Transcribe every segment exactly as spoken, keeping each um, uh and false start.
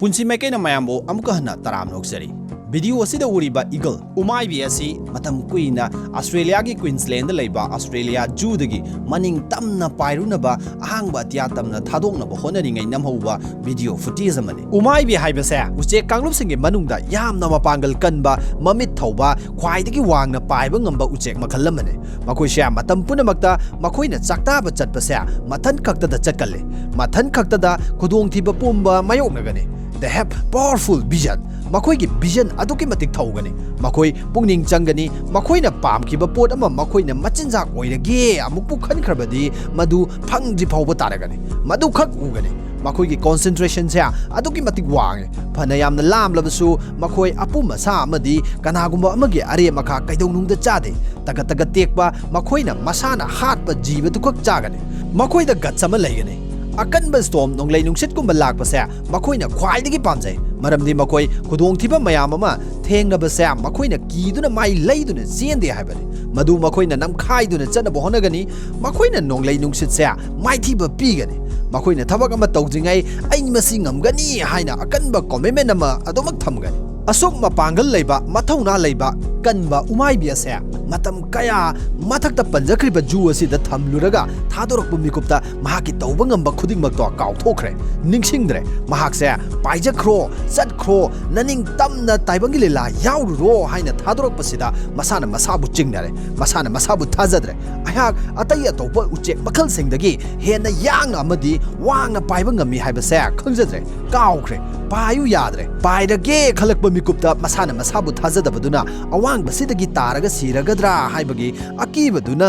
ꯄꯨꯟꯁꯤ ꯃꯥꯏꯀꯩꯅ ꯃꯌꯥꯝꯕꯨ ꯑꯃꯨꯛꯀ ꯍꯟꯅ ꯇꯔꯥꯝꯅ ꯑꯣꯛꯆꯔꯤ꯫ ꯚꯤꯗꯤꯑꯣ ꯑꯁꯤꯗ ꯎꯔꯤꯕ ꯏꯒꯜ ꯎꯃꯥꯏꯕꯤ ꯑꯁꯤ ꯃꯇꯝ ꯀꯨꯏꯅ ꯑꯁꯇ꯭ꯔꯦꯂꯤꯌꯥꯒꯤ ꯀ꯭ꯋꯤꯟꯁꯂꯦꯟꯗ ꯂꯩꯕ ꯑꯁꯇ꯭ꯔꯦꯂꯤꯌꯥ ꯖꯨꯗꯒꯤ ꯃꯅꯤꯡ ꯇꯝꯅ ꯄꯥꯏꯔꯨꯅꯕ ꯑꯍꯥꯡꯕ ꯑꯇꯤꯌꯥ ꯇꯝꯅ ꯊꯥꯗꯣꯛꯅꯕ ꯍꯣꯠꯅꯔꯤꯉꯩ ꯅꯝꯍꯧꯕ ꯚꯤꯗꯤꯑꯣ ꯐꯨꯇꯦꯖ ꯑꯃꯅꯤ꯫ ꯎꯃꯥꯏꯕꯤ ꯍꯥꯏꯕꯁꯦ ꯎꯆꯦꯛ ꯀꯥꯡꯂꯨꯞꯁꯤꯡꯒꯤ ꯃꯅꯨꯡꯗ ꯌꯥꯝꯅ ꯃꯄꯥꯡꯒꯜ ꯀꯟꯕ, ꯃꯃꯤꯠ ꯊꯧꯕ, ꯈ꯭ꯋꯥꯏꯗꯒꯤ ꯋꯥꯡꯅ ꯄꯥꯏꯕ ꯉꯝꯕ ꯎꯆꯦꯛ ꯃꯈꯜ ꯑꯃꯅꯤ꯫ ꯃꯈꯣꯏꯁꯦ ꯃꯇꯝ ꯄꯨꯝꯅꯃꯛꯇ ꯃꯈꯣꯏꯅ ꯆꯥꯛꯇꯥꯕ ꯆꯠꯄꯁꯦ ꯃꯊꯟ ꯈꯛꯇꯗ ꯆꯠꯀꯜꯂꯤ꯫ ꯃꯊꯟ ꯈꯛꯇꯗ ꯈꯨꯗꯣꯡꯊꯤꯕ ꯄꯨꯝꯕ ꯃꯥꯌꯣꯛꯅꯒꯅꯤ꯫ They have powerful vision. ꯃꯈꯣꯏꯒꯤ ꯚꯤꯖꯟ ꯑꯗꯨꯛꯀꯤ ꯃꯇꯤꯛ ꯊꯧꯒꯅꯤ꯫ ꯃꯈꯣꯏ ꯄꯨꯛꯅꯤꯡ ꯆꯪꯒꯅꯤ꯫ ꯃꯈꯣꯏꯅ ꯄꯥꯝꯈꯤꯕ ꯄꯣꯠ ꯑꯃ ꯃꯈꯣꯏꯅ ꯃꯆꯤꯟꯖꯥꯛ ꯑꯣꯏꯔꯒꯦ ꯑꯃꯨꯛꯄꯨ ꯈꯟꯈ꯭ꯔꯕꯗꯤ ꯃꯗꯨ ꯐꯪꯗ꯭ꯔꯤ ꯐꯥꯎꯕ ꯇꯥꯔꯒꯅꯤ꯫ ꯃꯗꯨꯈꯛ ꯎꯒꯅꯤ꯫ ꯃꯈꯣꯏꯒꯤ ꯀꯣꯟꯁꯦꯟꯇ꯭ꯔꯦꯁꯟꯁꯦ ꯑꯗꯨꯛꯀꯤ ꯃꯇꯤꯛ ꯋꯥꯡꯉꯤ꯫ ꯐꯅ ꯌꯥꯝꯅ ꯂꯥꯝꯂꯕꯁꯨ ꯃꯈꯣꯏ ꯑꯄꯨꯝ ꯑꯁꯥ ꯑꯃꯗꯤ ꯀꯅꯥꯒꯨꯝꯕ ꯑꯃꯒꯤ ꯑꯔꯦꯝ ꯑꯈꯥ ꯀꯩꯗꯧꯅꯨꯡꯗ ꯆꯥꯗꯦ꯫ ꯇꯒꯠ ꯇꯒꯠ ꯇꯦꯛꯄ ꯃꯈꯣꯏꯅ ꯃꯁꯥꯅ ꯍꯥꯠꯄ ꯖꯤꯕꯗꯨꯈꯛ ꯆꯥꯒꯅꯤ꯫ ꯃꯈꯣꯏꯗ ꯒꯠꯁ ꯑꯃ ꯂꯩꯒꯅꯤ꯫ ꯑꯀꯟꯕ ꯁ꯭ꯇꯣꯝ, ꯅꯣꯡꯂꯩ ꯅꯨꯡꯁꯤꯠꯀꯨꯝꯕ ꯂꯥꯛꯄꯁꯦ ꯃꯈꯣꯏꯅ ꯈ꯭ꯋꯥꯏꯗꯒꯤ ꯄꯥꯝꯖꯩ, ꯃꯔꯝꯗꯤ ꯃꯈꯣꯏ ꯈꯨꯗꯣꯡꯊꯤꯕ ꯃꯌꯥꯝ ꯑꯃ ꯊꯦꯡꯅꯕꯁꯦ ꯃꯈꯣꯏꯅ ꯀꯤꯗꯨꯅ ꯃꯥꯏ ꯂꯩꯗꯨꯅ ꯆꯦꯟꯗꯦ ꯍꯥꯏꯕꯅꯤ꯫ ꯃꯗꯨ ꯃꯈꯣꯏꯅ ꯅꯝꯈꯥꯏꯗꯨꯅ ꯆꯠꯅꯕ ꯍꯣꯠꯅꯒꯅꯤ꯫ ꯃꯈꯣꯏꯅ ꯅꯣꯡꯂꯩ ꯅꯨꯡꯁꯤꯠꯁꯦ ꯃꯥꯏꯊꯤꯕ ꯄꯤꯒꯅꯤ꯫ ꯃꯈꯣꯏꯅ ꯊꯕꯛ ꯑꯃ ꯇꯧꯗ꯭ꯔꯤꯉꯩ "ꯑꯩ ꯃꯁꯤ ꯉꯝꯒꯅꯤ" ꯍꯥꯏꯅ ꯑꯀꯟꯕ ꯀꯣꯃꯤꯠꯃꯦꯟ ꯑꯃ ꯑꯗꯨꯃꯛ ꯊꯝꯒꯅꯤ꯫ ꯑꯁꯨꯛ ꯃꯄꯥꯡꯒꯜ ꯂꯩꯕ, ꯃꯊꯧꯅꯥ ꯂꯩꯕ, ꯀꯟꯕ ꯎꯃꯥꯏꯕꯤ ꯑꯁꯦ ꯃꯇꯝ ꯀꯌꯥ ꯃꯊꯛꯇ ꯄꯟꯖꯈ꯭ꯔꯤꯕ ꯖꯨ ꯑꯁꯤꯗ ꯊꯝꯂꯨꯔꯒ ꯊꯥꯗꯣꯔꯛꯄ ꯃꯤꯀꯨꯞꯇ ꯃꯍꯥꯛꯀꯤ ꯇꯧꯕ ꯉꯝꯕ ꯈꯨꯗꯤꯡꯃꯛꯇꯣ ꯀꯥꯎꯊꯣꯛꯈ꯭ꯔꯦ, ꯅꯤꯡꯁꯤꯡꯗ꯭ꯔꯦ꯫ ꯃꯍꯥꯛꯁꯦ "ꯄꯥꯏꯖꯈ꯭ꯔꯣ, ꯆꯠꯈ꯭ꯔꯣ, ꯅꯅꯤꯡ ꯇꯝꯅ ꯇꯥꯏꯕꯪꯒꯤ ꯂꯤꯂꯥ ꯌꯥꯎꯔꯨꯔꯣ" ꯍꯥꯏꯅ ꯊꯥꯗꯣꯔꯛꯄꯁꯤꯗ ꯃꯁꯥꯅ ꯃꯁꯥꯕꯨ ꯆꯤꯡꯅꯔꯦ, ꯃꯁꯥꯅ ꯃꯁꯥꯕꯨ ꯊꯥꯖꯗ꯭ꯔꯦ꯫ "ꯑꯩꯍꯥꯛ ꯑꯇꯩ ꯑꯇꯣꯞꯄ ꯎꯆꯦꯛ ꯃꯈꯜꯁꯤꯡꯗꯒꯤ ꯍꯦꯟꯅ ꯌꯥꯡꯅ ꯑꯃꯗꯤ ꯋꯥꯡꯅ ꯄꯥꯏꯕ ꯉꯝꯃꯤ ꯍꯥꯏꯕꯁꯦ ꯈꯪꯖꯗ꯭ꯔꯦ, ꯀꯥꯎꯈ꯭ꯔꯦ, ꯄꯥꯏꯌꯨ ꯌꯥꯗ꯭ꯔꯦ꯫ ꯄꯥꯏꯔꯒꯦ ꯈꯜꯂꯛꯄ ꯃꯤꯀꯨꯞꯇ ꯃꯁꯥꯅ ꯃꯁꯥꯕꯨ ꯊꯥꯖꯗꯕꯗꯨꯅ ꯑꯋꯥꯡꯕꯁꯤꯗꯒꯤ ꯇꯥꯔꯒ ꯁꯤꯔꯒꯗ꯭ꯔꯥ ꯍꯥꯏꯕꯒꯤ ꯑꯀꯤꯕꯗꯨꯅ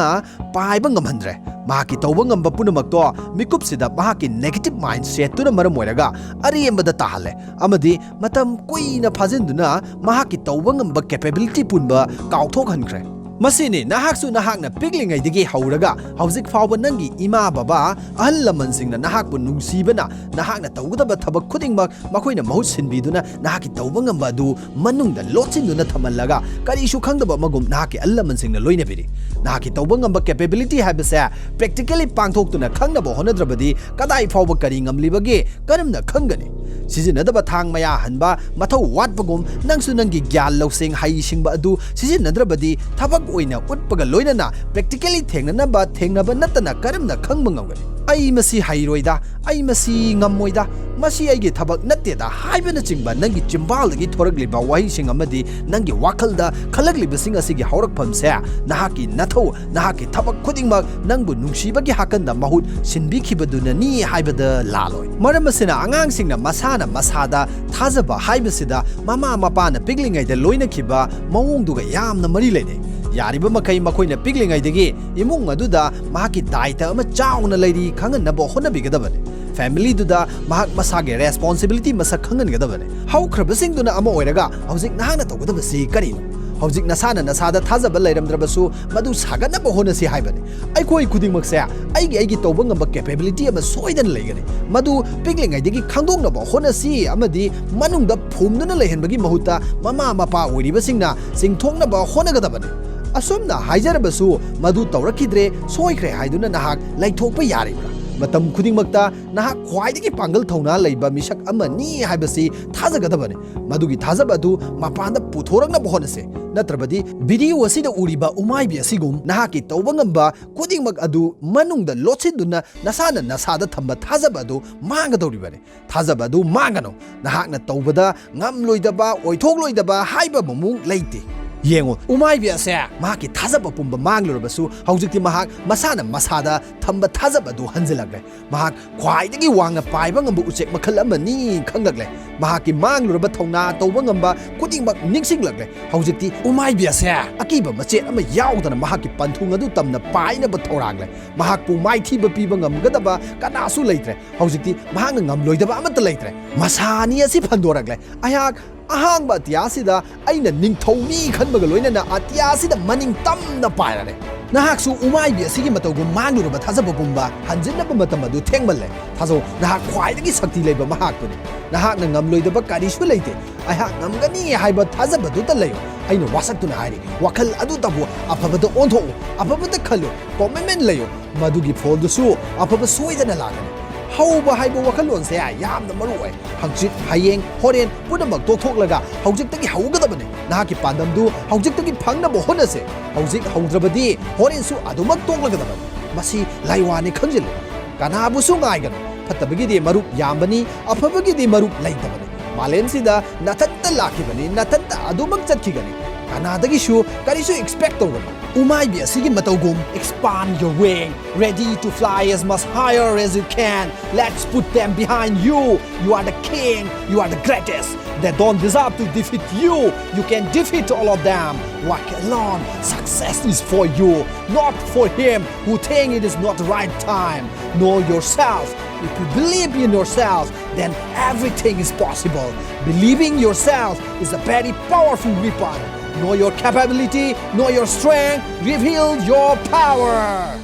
ꯄꯥꯏꯕ ꯉꯝꯍꯟꯗ꯭ꯔꯦ꯫ ꯃꯍꯥꯛꯀꯤ ꯇꯧꯕ ꯉꯝꯕ ꯄꯨꯝꯅꯃꯛꯇꯣ ꯃꯤꯀꯨꯞꯁꯤꯗ ꯃꯍꯥꯛꯀꯤ ꯅꯦꯒꯦꯇꯤꯚ ꯃꯥꯏꯟꯁꯦꯠꯇꯨꯅ ꯃꯔꯝ ꯑꯣꯏꯔꯒ ꯑꯔꯦꯝꯕꯗ ꯇꯥꯍꯜꯂꯦ ꯑꯃꯗꯤ ꯃꯇꯝ ꯀꯨꯏꯅ ꯐꯥꯖꯤꯟꯗꯨꯅ ꯃꯍꯥꯛꯀꯤ ꯇꯧꯕ ꯉꯝꯕ ꯀꯦꯄꯦꯕꯤꯂꯤꯇꯤ ꯄꯨꯝꯕ ꯀꯥꯎꯊꯣꯛꯍꯟꯈ꯭ꯔꯦ꯫ ꯃꯁꯤꯅꯤ, ꯅꯍꯥꯛꯁꯨ ꯅꯍꯥꯛꯅ ꯄꯤꯛꯂꯤꯉꯩꯗꯒꯤ ꯍꯧꯔꯒ ꯍꯧꯖꯤꯛ ꯐꯥꯎꯕ ꯅꯪꯒꯤ ꯏꯃꯥ ꯕꯕꯥ, ꯑꯍꯜ ꯂꯃꯟꯁꯤꯡꯅ ꯅꯍꯥꯛꯄꯨ ꯅꯨꯡꯁꯤꯕꯅ ꯅꯍꯥꯛꯅ ꯇꯧꯒꯗꯕ ꯊꯕꯛ ꯈꯨꯗꯤꯡꯃꯛ ꯃꯈꯣꯏꯅ ꯃꯍꯨꯠ ꯁꯤꯟꯕꯤꯗꯨꯅ ꯅꯍꯥꯛꯀꯤ ꯇꯧꯕ ꯉꯝꯕ ꯑꯗꯨ ꯃꯅꯨꯡꯗ ꯂꯣꯠꯁꯤꯟꯗꯨꯅ ꯊꯝꯍꯜꯂꯒ ꯀꯔꯤꯁꯨ ꯈꯪꯗꯕ ꯑꯃꯒꯨꯝ ꯅꯍꯥꯛꯀꯤ ꯑꯍꯜ ꯂꯃꯟꯁꯤꯡꯅ ꯂꯣꯏꯅꯕꯤꯔꯤ꯫ ꯅꯍꯥꯛꯀꯤ ꯇꯧꯕ ꯉꯝꯕ capability ꯍꯥꯏꯕꯁꯦ practically ꯄꯥꯡꯊꯣꯛꯇꯨꯅ ꯈꯪꯅꯕ ꯍꯣꯠꯅꯗ꯭ꯔꯕꯗꯤ ꯀꯗꯥꯏ ꯐꯥꯎꯕ ꯀꯔꯤ ꯉꯝꯂꯤꯕꯒꯦ ꯀꯔꯝꯅ ꯈꯪꯒꯅꯤ? ꯁꯤꯖꯤꯟꯅꯗꯕ ꯊꯥꯡ ꯃꯌꯥ ꯍꯟꯕ ꯃꯊꯧ ꯋꯥꯠꯄꯒꯨꯝ ꯅꯪꯁꯨ ꯅꯪꯒꯤ ꯒ꯭ꯌꯥꯟ ꯂꯧꯁꯤꯡ ꯍꯩꯁꯤꯡꯕ ꯑꯗꯨ ꯁꯤꯖꯤꯟꯅꯗ꯭ꯔꯕꯗꯤ ꯊꯕꯛ ꯑꯣꯏꯅ ꯎꯠꯄꯒ ꯂꯣꯏꯅꯅ practically ꯊꯦꯡꯅꯅꯕ ꯊꯦꯡꯅꯕ ꯅꯠꯇꯅ ꯀꯔꯝꯅ ꯈꯪꯕ ꯉꯝꯒꯅꯤ? "ꯑꯩ ꯃꯁꯤ ꯍꯩꯔꯣꯏꯗ, ꯑꯩ ꯃꯁꯤ ꯉꯝꯃꯣꯏꯗ, ꯃꯁꯤ ꯑꯩꯒꯤ ꯊꯕꯛ ꯅꯠꯇꯦꯗ" ꯍꯥꯏꯕꯅꯆꯤꯡꯕ ꯅꯪꯒꯤ ꯆꯤꯝꯕꯥꯜꯗꯒꯤ ꯊꯣꯔꯛꯂꯤꯕ ꯋꯥꯍꯩꯁꯤꯡ ꯑꯃꯗꯤ ꯅꯪꯒꯤ ꯋꯥꯈꯜꯗ ꯈꯜꯂꯛꯂꯤꯕꯁꯤꯡ ꯑꯁꯤꯒꯤ ꯍꯧꯔꯛꯐꯝꯁꯦ ꯅꯍꯥꯛꯀꯤ ꯅꯊꯧ, ꯅꯍꯥꯛꯀꯤ ꯊꯕꯛ ꯈꯨꯗꯤꯡꯃꯛ ꯅꯪꯕꯨ ꯅꯨꯡꯁꯤꯕꯒꯤ ꯍꯥꯀꯟꯗ ꯃꯍꯨꯠ ꯁꯤꯟꯕꯤꯈꯤꯕꯗꯨꯅꯅꯤ ꯍꯥꯏꯕꯗ ꯂꯥꯜꯂꯣꯏ꯫ ꯃꯔꯝ ꯑꯁꯤꯅ ꯑꯉꯥꯡꯁꯤꯡꯅ ꯃꯁꯥꯅ ꯃꯁꯥꯗ ꯊꯥꯖꯕ ꯍꯥꯏꯕꯁꯤꯗ ꯃꯃꯥ ꯃꯄꯥꯅ ꯄꯤꯛꯂꯤꯉꯩꯗ ꯂꯣꯏꯅꯈꯤꯕ ꯃꯑꯣꯡꯗꯨꯒ ꯌꯥꯝꯅ ꯃꯔꯤ ꯂꯩꯅꯩ꯫ ꯌꯥꯔꯤꯕ ꯃꯈꯩ ꯃꯈꯣꯏꯅ ꯄꯤꯛꯂꯤꯉꯩꯗꯒꯤ ꯏꯃꯨꯡ ꯑꯗꯨꯗ ꯃꯍꯥꯛꯀꯤ ꯗꯥꯏꯇ ꯑꯃ ꯆꯥꯎꯅ ꯂꯩꯔꯤ ꯈꯪꯍꯟꯅꯕ ꯍꯣꯠꯅꯕꯤꯒꯗꯕꯅꯤ꯫ ꯐꯦꯃꯤꯂꯤꯗꯨꯗ ꯃꯍꯥꯛ ꯃꯁꯥꯒꯤ ꯔꯦꯁꯄꯣꯟꯁꯤꯕꯤꯂꯤꯇꯤ ꯃꯁꯛ ꯈꯪꯍꯟꯒꯗꯕꯅꯤ꯫ ꯍꯧꯈ꯭ꯔꯕꯁꯤꯡꯗꯨꯅ ꯑꯃ ꯑꯣꯏꯔꯒ ꯍꯧꯖꯤꯛ ꯅꯍꯥꯛꯅ ꯇꯧꯒꯗꯕꯁꯤ ꯀꯔꯤꯅꯣ? ꯍꯧꯖꯤꯛ ꯅꯁꯥꯅ ꯅꯁꯥꯗ ꯊꯥꯖꯕ ꯂꯩꯔꯝꯗ꯭ꯔꯕꯁꯨ ꯃꯗꯨ ꯁꯥꯒꯠꯅꯕ ꯍꯣꯠꯅꯁꯤ ꯍꯥꯏꯕꯅꯤ꯫ ꯑꯩꯈꯣꯏ ꯈꯨꯗꯤꯡꯃꯛꯁꯦ ꯑꯩꯒꯤ ꯑꯩꯒꯤ ꯇꯧꯕ ꯉꯝꯕ capability ꯑꯃ ꯁꯣꯏꯗꯅ ꯂꯩꯒꯅꯤ꯫ ꯃꯗꯨ ꯄꯤꯛꯂꯤꯉꯩꯗꯒꯤ ꯈꯪꯗꯣꯛꯅꯕ ꯍꯣꯠꯅꯁꯤ ꯑꯃꯗꯤ ꯃꯅꯨꯡꯗ ꯐꯨꯝꯗꯨꯅ ꯂꯩꯍꯟꯕꯒꯤ ꯃꯍꯨꯠꯇ ꯃꯃꯥ ꯃꯄꯥ ꯑꯣꯏꯔꯤꯕꯁꯤꯡꯅ ꯆꯤꯡꯊꯣꯛꯅꯕ ꯍꯣꯠꯅꯒꯗꯕꯅꯤ꯫ ꯑꯁꯨꯝꯅ ꯍꯥꯏꯖꯔꯕꯁꯨ ꯃꯗꯨ ꯇꯧꯔꯛꯈꯤꯗ꯭ꯔꯦ, ꯁꯣꯏꯈ꯭ꯔꯦ ꯍꯥꯏꯗꯨꯅ ꯅꯍꯥꯛ ꯂꯩꯊꯣꯛꯄ ꯌꯥꯔꯤꯕ꯭ꯔꯥ? ꯃꯇꯝ ꯈꯨꯗꯤꯡꯃꯛꯇ ꯅꯍꯥꯛ ꯈ꯭ꯋꯥꯏꯗꯒꯤ ꯄꯥꯡꯒꯜ ꯊꯧꯅꯥ ꯂꯩꯕ ꯃꯤꯁꯛ ꯑꯃꯅꯤ ꯍꯥꯏꯕꯁꯤ ꯊꯥꯖꯒꯗꯕꯅꯤ꯫ ꯃꯗꯨꯒꯤ ꯊꯥꯖꯕ ꯑꯗꯨ ꯃꯄꯥꯟꯗ ꯄꯨꯊꯣꯔꯛꯅꯕ ꯍꯣꯠꯅꯁꯤ꯫ ꯅꯠꯇ꯭ꯔꯕꯗꯤ ꯚꯤꯗꯤꯑꯣ ꯑꯁꯤꯗ ꯎꯔꯤꯕ ꯎꯃꯥꯏꯕꯤ ꯑꯁꯤꯒꯨꯝ ꯅꯍꯥꯛꯀꯤ ꯇꯧꯕ ꯉꯝꯕ ꯈꯨꯗꯤꯡꯃꯛ ꯑꯗꯨ ꯃꯅꯨꯡꯗ ꯂꯣꯠꯁꯤꯟꯗꯨꯅ ꯅꯁꯥꯅ ꯅꯁꯥꯗ ꯊꯝꯕ ꯊꯥꯖꯕ ꯑꯗꯨ ꯃꯥꯡꯒꯗꯧꯔꯤꯕꯅꯤ꯫ ꯊꯥꯖꯕ ꯑꯗꯨ ꯃꯥꯡꯒꯅꯨ꯫ ꯅꯍꯥꯛꯅ ꯇꯧꯕꯗ ꯉꯝꯂꯣꯏꯗꯕ, ꯑꯣꯏꯊꯣꯛꯂꯣꯏꯗꯕ ꯍꯥꯏꯕ ꯑꯃꯃꯨꯛ ꯂꯩꯇꯦ꯫ ꯌꯦꯡꯉꯨ, ꯎꯃꯥꯏꯕꯤ ꯑꯁꯦ ꯃꯍꯥꯛꯀꯤ ꯊꯥꯖꯕ ꯄꯨꯝꯕ ꯃꯥꯡꯂꯨꯔꯕꯁꯨ, ꯍꯧꯖꯤꯛꯇꯤ ꯃꯍꯥꯛ ꯃꯁꯥꯅ ꯃꯁꯥꯗ ꯊꯝꯕ ꯊꯥꯖꯕ ꯑꯗꯨ ꯍꯟꯖꯤꯜꯂꯛꯂꯦ꯫ ꯃꯍꯥꯛ ꯈ꯭ꯋꯥꯏꯗꯒꯤ ꯋꯥꯡꯅ ꯄꯥꯏꯕ ꯉꯝꯕ ꯎꯆꯦꯛ ꯃꯈꯜ ꯑꯃꯅꯤ ꯈꯪꯂꯛꯂꯦ꯫ ꯃꯍꯥꯛꯀꯤ ꯃꯥꯡꯂꯨꯔꯕ ꯊꯧꯅꯥ ꯇꯧꯕ ꯉꯝꯕ ꯈꯨꯗꯤꯡꯃꯛ ꯅꯤꯡꯁꯤꯡꯂꯛꯂꯦ꯫ ꯍꯧꯖꯤꯛꯇꯤ ꯎꯃꯥꯏꯕꯤ ꯑꯁꯦ ꯑꯀꯤꯕ ꯃꯆꯦꯠ ꯑꯃ ꯌꯥꯎꯗꯅ ꯃꯍꯥꯛꯀꯤ ꯄꯟꯊꯨꯡ ꯑꯗꯨ ꯇꯝꯅ ꯄꯥꯏꯅꯕ ꯊꯧꯔꯥꯡꯂꯦ꯫ ꯃꯍꯥꯛꯄꯨ ꯃꯥꯏꯊꯤꯕ ꯄꯤꯕ ꯉꯝꯒꯗꯕ ꯀꯅꯥꯁꯨ ꯂꯩꯇ꯭ꯔꯦ꯫ ꯍꯧꯖꯤꯛꯇꯤ ꯃꯍꯥꯛꯅ ꯉꯝꯂꯣꯏꯗꯕ ꯑꯃꯠꯇ ꯂꯩꯇ꯭ꯔꯦ꯫ ꯃꯁꯥ ꯑꯅꯤ ꯑꯁꯤ ꯐꯟꯗꯣꯔꯛꯂꯦ꯫ ꯑꯩꯍꯥꯛ ꯑꯍꯥꯡꯕ ꯑꯇꯤꯌꯥꯁꯤꯗ ꯑꯩꯅ ꯅꯤꯡꯊꯧꯅꯤ ꯈꯟꯕꯒ ꯂꯣꯏꯅꯅ ꯑꯇꯤꯌꯥꯁꯤꯗ ꯃꯅꯤꯡ ꯇꯝꯅ ꯄꯥꯏꯔꯔꯦ꯫ ꯅꯍꯥꯛꯁꯨ ꯎꯃꯥꯏꯕꯤ ꯑꯁꯤꯒꯤ ꯃꯇꯧꯒꯨꯝ ꯃꯥꯡꯂꯨꯔꯕ ꯊꯥꯖꯕ ꯄꯨꯝꯕ ꯍꯟꯖꯤꯟꯅꯕ ꯃꯇꯝ ꯑꯗꯨ ꯊꯦꯡꯃꯜꯂꯦ꯫ ꯊꯥꯖꯧ, ꯅꯍꯥꯛ ꯈ꯭ꯋꯥꯏꯗꯒꯤ ꯁꯛꯇꯤ ꯂꯩꯕ ꯃꯍꯥꯛꯄꯨꯅꯤ꯫ ꯅꯍꯥꯛꯅ ꯉꯝꯂꯣꯏꯗꯕ ꯀꯔꯤꯁꯨ ꯂꯩꯇꯦ꯫ ꯑꯩꯍꯥꯛ ꯉꯝꯒꯅꯤ ꯍꯥꯏꯕ ꯊꯥꯖꯕꯗꯨꯇ ꯂꯩꯌꯨ꯫ ꯑꯩꯅ ꯋꯥꯁꯛꯇꯨꯅ ꯍꯥꯏꯔꯤ, ꯋꯥꯈꯜ ꯑꯗꯨꯇꯕꯨ ꯑꯐꯕꯗ ꯑꯣꯟꯊꯣꯛꯎ, ꯑꯐꯕꯗ ꯈꯜꯂꯨ, ꯀꯣꯃꯤꯠꯃꯦꯟ ꯂꯩꯌꯨ꯫ ꯃꯗꯨꯒꯤ ꯐꯣꯜꯗꯨꯁꯨ ꯑꯐꯕ ꯁꯣꯏꯗꯅ ꯂꯥꯛꯀꯅꯤ꯫ ꯍꯧꯕ ꯍꯥꯏꯕ ꯋꯥꯈꯜꯂꯣꯟꯁꯦ ꯌꯥꯝꯅ ꯃꯔꯨ ꯑꯣꯏ꯫ ꯍꯪꯆꯤꯠ, ꯍꯌꯦꯡ, ꯍꯣꯔꯦꯟ ꯄꯨꯝꯅꯃꯛ ꯇꯣꯛꯊꯣꯛꯂꯒ ꯍꯧꯖꯤꯛꯇꯒꯤ ꯍꯧꯒꯗꯕꯅꯤ꯫ ꯅꯍꯥꯛꯀꯤ ꯄꯥꯟꯗꯝꯗꯨ ꯍꯧꯖꯤꯛꯇꯒꯤ ꯐꯪꯅꯕ ꯍꯣꯠꯅꯁꯦ꯫ ꯍꯧꯖꯤꯛ ꯍꯧꯗ꯭ꯔꯕꯗꯤ ꯍꯣꯔꯦꯟꯁꯨ ꯑꯗꯨꯃꯛ ꯇꯣꯛꯂꯒꯗꯕꯅꯤ꯫ ꯃꯁꯤ ꯂꯥꯏꯋꯥꯅꯤ, ꯈꯪꯖꯤꯜꯂꯨ꯫ ꯀꯅꯥꯕꯨꯁꯨ ꯉꯥꯏꯒꯅꯨ꯫ ꯐꯠꯇꯕꯒꯤꯗꯤ ꯃꯔꯨꯞ ꯌꯥꯝꯕꯅꯤ, ꯑꯐꯕꯒꯤꯗꯤ ꯃꯔꯨꯞ ꯂꯩꯇꯕꯅꯤ꯫ ꯃꯥꯂꯦꯝꯁꯤꯗ ꯅꯊꯟꯇ ꯂꯥꯛꯈꯤꯕꯅꯤ, ꯅꯊꯟꯇ ꯑꯗꯨꯃꯛ ꯆꯠꯈꯤꯒꯅꯤ꯫ ꯀꯅꯥꯗꯒꯤꯁꯨ ꯀꯔꯤꯁꯨ ꯑꯦꯛꯁꯄꯦꯛ ꯇꯧꯒꯅꯨ꯫ ꯎꯃꯥꯏꯕꯤ ꯑꯁꯤꯒꯤ ꯃꯇꯧꯒꯨꯝ expand your wing, ready to fly as much higher as you can. Let's put them behind you. You are the king, you are the greatest. They don't deserve to defeat you. You can defeat all of them. Walk alone. Success is for you, not for him who think it is not the right time. Know yourself. If you believe in yourself, then everything is possible. Believing yourself is a very powerful weapon. Know your capability, know your strength, reveal your power.